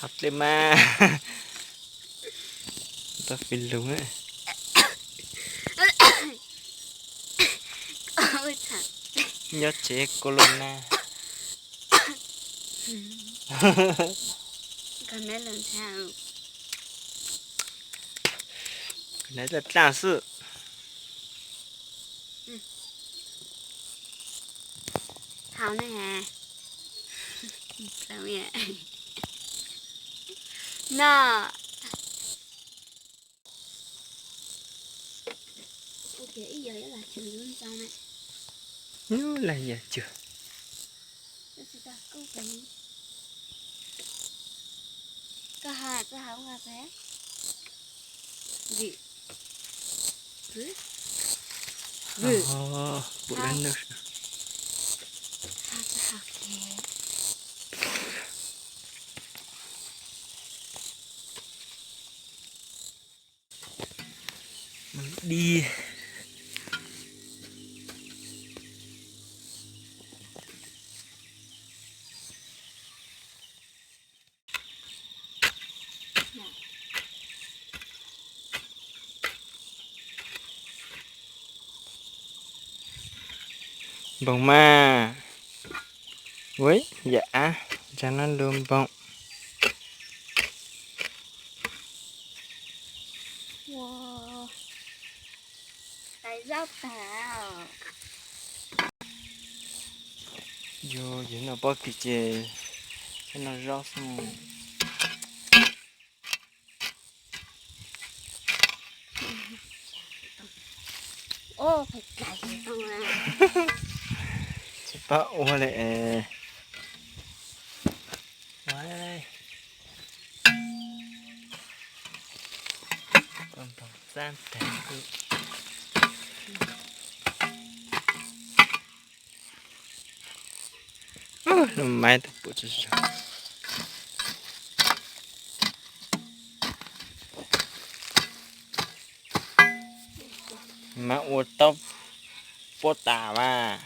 Dlej mas, tau fij lug. Nyob tsev kua lug na. Naiv dlaab dlaab xwb. No. Ub, lag yog cug. Pum lab nub. Mus dib. Npoog mas, ua yam ab, ntsag no lug npoog. Yog yog noj pob kws ces noj zaub xwb. Tsis paub ua li es. Lub maiv tau pum tsis zoo. Mas ua tau puab tas mas.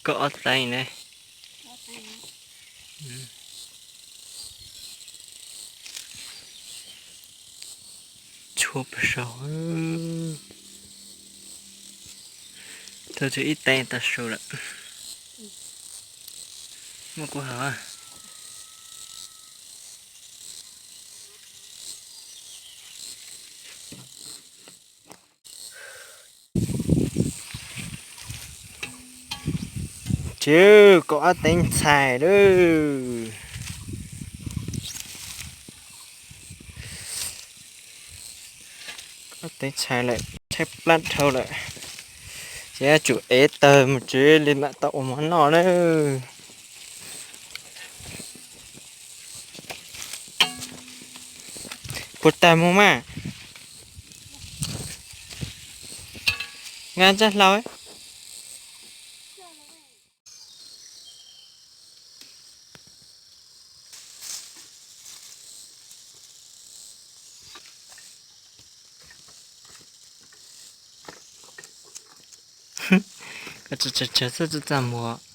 Koj ob teev ne. Tshuav pes saud. Tau tshuav ib teev tas su lawm. Muaj kuv hauv. Tsw, kaum ob teev txhais lawm. Ob teev txhais lawm, tshaib plab dhau lawm. Ces yuav tsum ev tawg mus tsev li mam tau ua mov noj na. Puas tag mus mas? Nqa ntsaj hlau. Koj tsa tsa tsa txaj txaj mus.